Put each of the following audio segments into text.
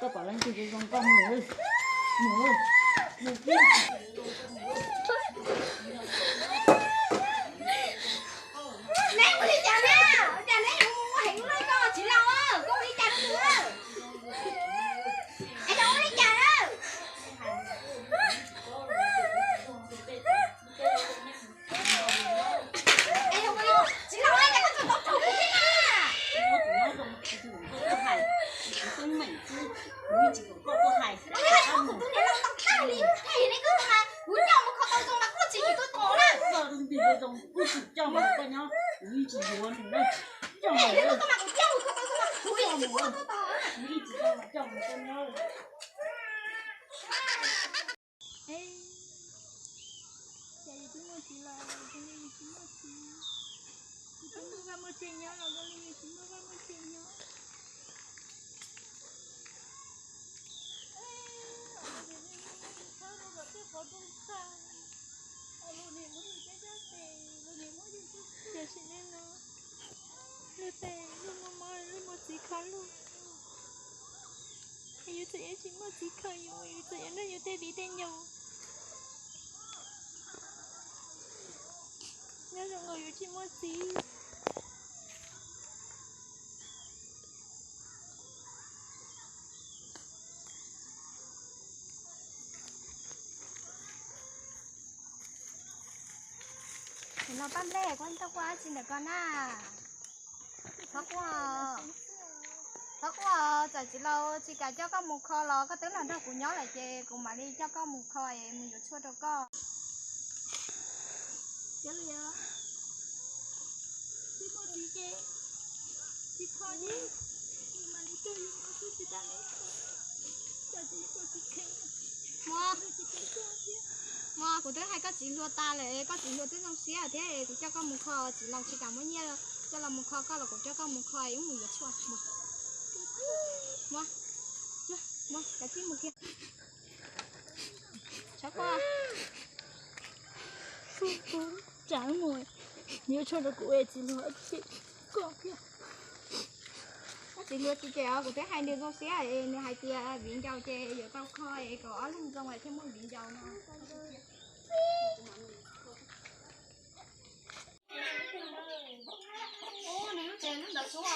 Koj pom leej twg zoo zoo koj mus, mus, mus kiag. Neb ua li cas na? Ua cas neb yuav mus ua heev luaj li ko txiv laus? Koj ua li cas rau nws? Es nws ua li cas na? Es yog ua li, txiv laus, cas koj tseem tau raug kuv thiab na? Kuv niam laus tau tag li, kuv coj mus kho tau zoo mas koj tsis yuav tuaj tom na. Koj tus ntxim zoo, kuv tsis coj mus rau koj nyob, kuv yeej tsis yuav nws na. Coj mus, koj mas kuv coj mus kho tau zoo mas kuv yeej tsis yuav tuaj tom na. Kuv yeej tsis coj mus, coj mus rau koj nyob. Ces yus twb muaj txiv los zoo li yus tsis muaj txiv, yus twb muaj vaj muaj tsev nyob los zoo li yus tsis muaj vaj muaj tsev nyob. Tiam sis nej no, luag tej luag muaj mob luag muaj txiv kho luag, yus txawm yuav tsis muaj txiv kho yus, yus txawm yuav nrog yus tej viv tej ncaus nyob zoo nkaus yus tsis muaj txiv. Los Paj Nplej, koj tuaj quaj dab tsi ntawm ko na? Thov quaj, thov quaj, txawm txiv laus tsis kam coj koj mus kho los koj twb los nrog kuv nyob lawm ces kuv mam li coj koj mus kho es mus yuav tshuaj rau koj. Muaj, kuv twb hais koj txiv hluas tas lawm, koj txiv hluas twb zoo siab thiab, kuv coj koj mus kho, txiv laus tsis kam muab nyiaj coj los mus kho koj los kuv coj koj mus kho es wb mus yuav tshuaj. Muaj, muaj, kav tsij mus kiag. Tshav koj, tsam mus yuav tshuaj rau kuv es txiv hluas, koj, txiv hluas tsis kam, kuv twb hais nws zoo siab es nws hais tias viv ncaus ces yuav tau kho es kom ob leeg zoo es thiaj muaj viv ncaus no. Nws lub tsev lub ntawd xwb os.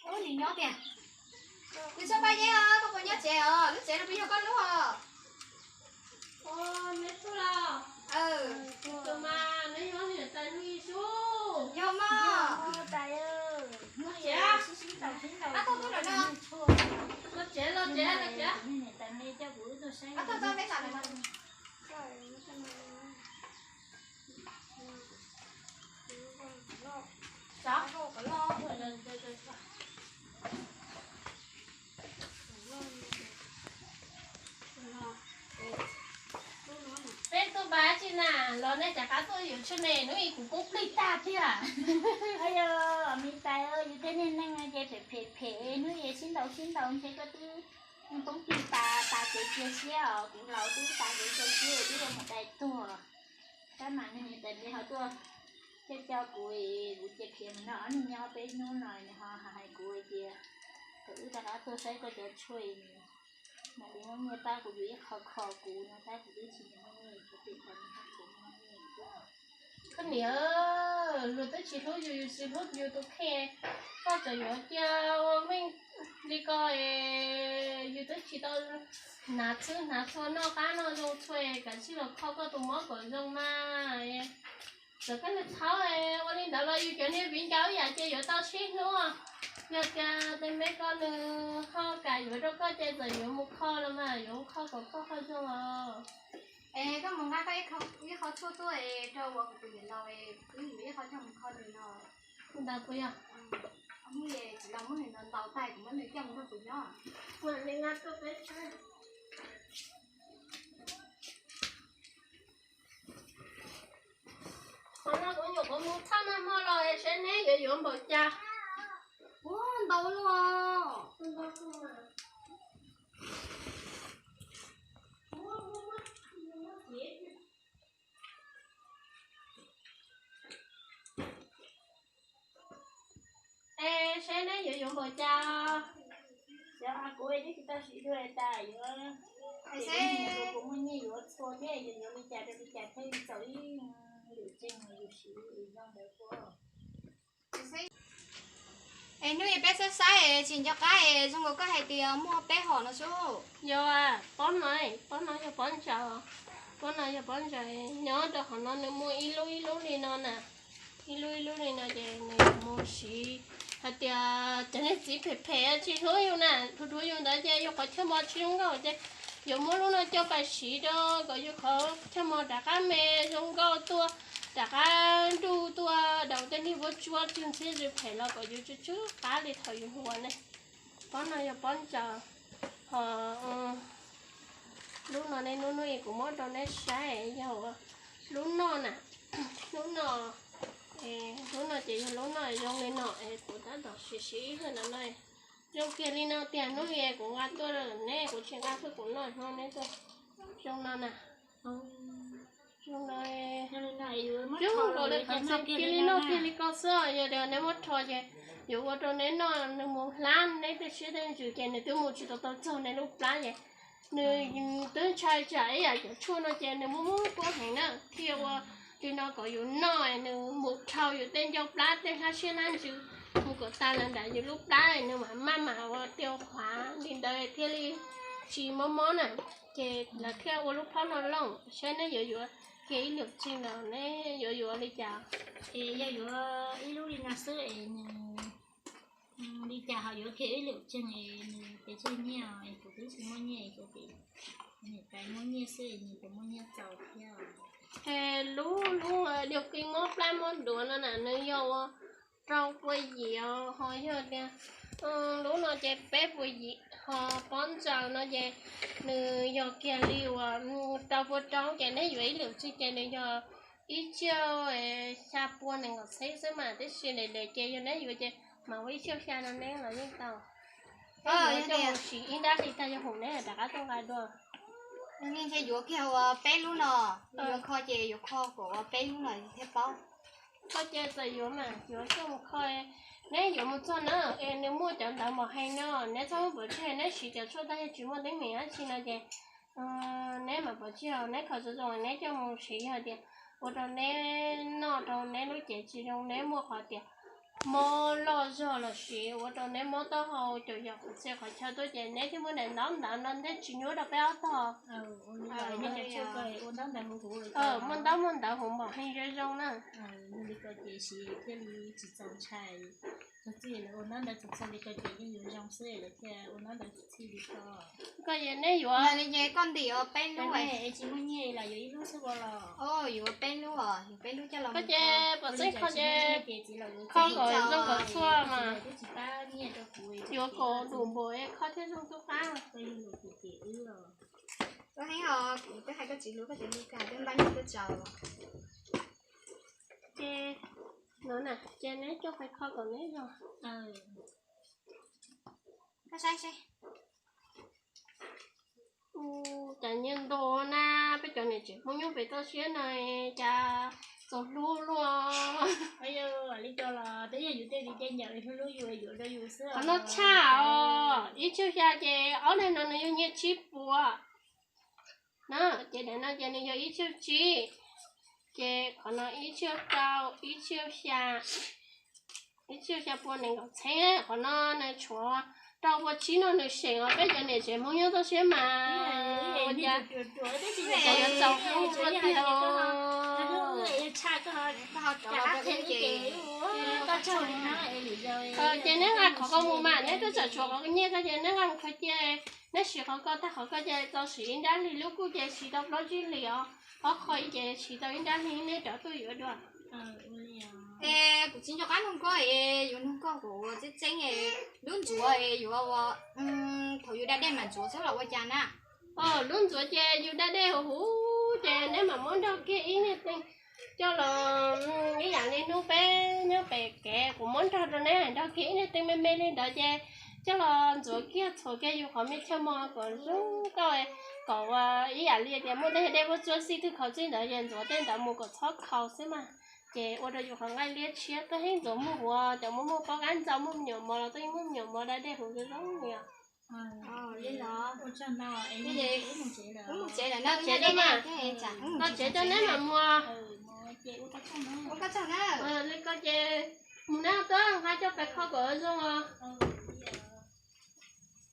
Nws nyob tiag. Nws txhob pab yeb os, koj puas nyob tsev os? Lub tsev no puas yog koj lub os? Yog mog. Ab, tau tub lawm no. Ab, tau tau me tam lawm no. Peb tuaj pab tsi na, los nej rov qab tuaj yuav tshuaj ne, hnub ib kuv poob plig tag tiag. Yog me tais, yus tej niag neeg ces phem phem phem, hnub ib sib ntaus sib ntaus ntshe koj twb poob plig tas, tas kev cia siab os, kuv laus twb tas kev cia siab twb ua mus dai tuag. Tab mas niag niam tais npe ho tuaj coj coj kuv, kuv cia khiav mus nrog ob niag nyob peb hnub no, nws ho hais kuv tias kom wb rov qab tuaj saib koj cov tshuaj, mam li muab nyiaj pab kuv yuav ib qho kho kuv no tab kuv twb tsis muaj nyiaj, kuv tim qhov nws pab kuv muaj nyiaj. Koj niam, luag twb tsis hlub yus, yus tsis hlub yus tus kheej, koj txawm yuav cia ua meej li ko, yus twb tsis tau hnav txhwb hnav txhua noj qab noj zoo txhua, kav tsij los kho koj tus mob kom zoo mas. Txawm koj niag txhaub ua li ntawd los yus cov niag viv ncaus ib yam ces yuav tau sib hlub. Yog tias tus me ko nws ho kam yuav rau koj ces txawm yuav mus kho los mas yuav mus kho kom koj ho zoo os. Es koj mus nqa koj ib qho tshuaj tuaj es rau ua kuv tus niam laus es wb yuav ib qho coj mus kho nws no. Ntawd puas yog? Hnub txiv laus muab nws ntaus ntaus tag kuv muab nws coj mus nrog kuv nyob. Qhov no kuv nyuam qhuav mus txhaj nag hmo los seb neb yuav yuav npaum cas. Ua ntau luaj. Es seb neb yuav yuav npaum cas. Xyov kuv twb tsis tau siv dua tas yuav, kuv muaj nyiaj yuav txhua thiab yuav yuav li cas rau li cas thiaj li txaus ib lwm tseem yus siv zoo ntawd tuaj. Es hnub ib peb saib saib es tsis nco qab es zoo nkaus koj hais tias muaj peb hom no xwb. Yog, pob no, pob no yog pob ntsaws, pob no yog pob ntsaws, nyob rau qhov no nws muaj ib lub ib lub li no na, ib lub ib lub li no ces nws yuav mus siv hais tias cov niag txiv phem phem tsis hlub yus na, dhuav dhuav yus ntawd ces yus qhov chaw mos tsis zoo nkauj ces yuav muab lub no coj pais siv rau kom yus qhov chaw mos rov qab me zoo nkauj tuaj, rov qab nruj tuaj daus tej niag vuab tsuab tsw ntxhiab tsw phem los kom yus tsw tsw qab li thaum yus hluas ne. Pob no yog pob ntsaws, ho lub no ne, lub no kuv muab rau neb saib yog lub noj na, lub no, lub no ces yog lub noj zoo li no es kuv tab tom siv siv ib hwj ntawm no. Zoo kiag li no tiag, hnub ib kuv nqa tuaj ne, kuv tsis nqa tuaj kuv noj hlo neb tuaj. Zoo no na, zoo no, zoo nkaus li qhov txawm cia li noj kiag li ko xwb, yog tias neb muab rho ces yuav ua rau neb noj nws mus hlab neb tej siab tej ntsws ces nws twb mus tsis tau tau txog neb lub plab ces nws twb ntshai tsam ib yam cov tshuaj no ces nws muaj muaj puab heev na, thiaj ua li no kom yus noj nws mus dhau yus tej ncauj plab tej hlab siab hlab ntsws mus kom tas lawm nram yus lub plab nws mam maj mam ua tiaj qhuav li ntawd thiaj li tsis mob mob na, ces lawv thiaj ua lub phob no looj, saib neb yuav yuav kiag ib lwm tseg los neb yuav yuav li cas. Es yog yuav ib lub li no xwb es nws li cas ho yuav kiag ib lwm tseg es nws pes tsawg nyiaj es kuv twb tsis muaj nyiaj es niam tais muaj nyiaj xwb es nws puas muaj nyiaj txaus thiab. Es lub lub diav qi mob plab mob duav no na nws yog ua rau pua yim os, ho yog tias lub no ces peb pua yim, ho pob ntsaws no ces nws yog kiag li uas rau pua rau ces neb yuav ib lwm tseg ces nws yog ib txhiab xya pua nees nkaum txheeb xwb mas, tab sis lem lem ces yog neb yuav ces mam ua ib txhiab xya no neb los yeej tau. Coj mus siv ib nrab li tag yog hum neb rov qab tuaj nqa dua. Ntshe yuav kiag ua peb lub no, yuav kho ces yuav kho kom ua peb lub no thiaj paub. Kho ces txawm yuav mas yuav coj mus kho, neb yuav mus txog na es nws muaj cov ntawv mos hees no neb txhob pov tseg, neb siv cov tshuaj tag yog tsis muaj teeb meem dab tsi no ces neb mam pov tseg, neb kho zoo zoo neb coj mus siv yog tias ua rau neb noj rau neb lub cev tsis zoo, neb muaj qhov tias mob loj zog los sis ua rau neb mob taub hau caum yog qhov txhia qhov chaw tuaj ces neb thiaj muaj daim ntaub ntawv no thiaj tsis nyuaj rau peb ob tog. Muaj ntaub muaj ntawv huv mos hees zoo zoo na. Koj ces neb yuav, koj ntim peb lub, yuav peb lub, yuav peb lub coj los kho ces pom xeeb kho ces kho kom zoo kom txhua mas, yuav kom dum npaum es kho thiaj zoo tub qab. Koj heev os, kuv twb hais koj txiv hlub koj txiv hlub kag twb npaj nyiaj tuaj tsaws. Ces no na ces neb coj pais kho kom neb zoo. Koj saib seb. Cas nyiaj ntau na, peb cov niam tsev Hmoob nyob pem toj siab no cas txaus hlub luaj. Li ko los twb yog yus tej viv tej ncaws li hlub hlub yus yuav rau yus xwb. Qhov no tshaj os, ib txhiab xya ces ob daim no nws yog nyiaj tsib puas na, ces daim no ces nws yog ib txhiab tsib, ces qhov no ib txhiab rau, ib txhiab xya, ib txhiab xya pua nees nkaum txheeb, qhov no nws tshuav rau pua tsib no nws seem os, peb cov niam tsev Hmoob nyob toj siab mas ua cas yuav txaus hlub ua tiag. Ces neb nqa qhov ko mus mas neb twb txawm tshuav qhov nyiaj ko ces neb nqa mus kho cia, neb siv qhov ko tag qhov ko ces tau siv ib nrab hlis, lub kuj ces siv tau plaub tsib hlis os, ob qho ces siv tau ib nrab hlis neb rov tuaj yuav dua. Es kuv tsis nco qab nug koj es yuav nug koj kuv txeeb txeeb es lub ntxuav es yuav ua, thaum yus da dej mas ntxuav xwb los ua cas na? Lub ntxuav ces yus da dej huv huv ces neb mam muab nrog kiag ib niag teem coj los, ib yam li hnub peb nyob pem kev kuv muab nrog rau neb nrog kiag ib niag teem me me li ntawd ces coj los ntxuav kiag txhuam kiag yus qhov me chaw mos kom zoo nkauj, kom ua ib yam li tias muaj tej dej vuab tsuab xij twg kho txij ntawd ces ntxuav tej ntawd mus kom txhob khaus xwb mas. Ces ua rau yus qhov nqaij liab tshiab, koj yeej ntxuav muaj huv, cov muaj muaj pob qab ntxau muaj me nyuam mov los koj yeej muaj me nyuam mov da dej huv zoo zoo li os. Tsev lawm na, tsev coj neb mam mus. Li ko ces mus neb tuaj nqa coj pais kho kom zoo os.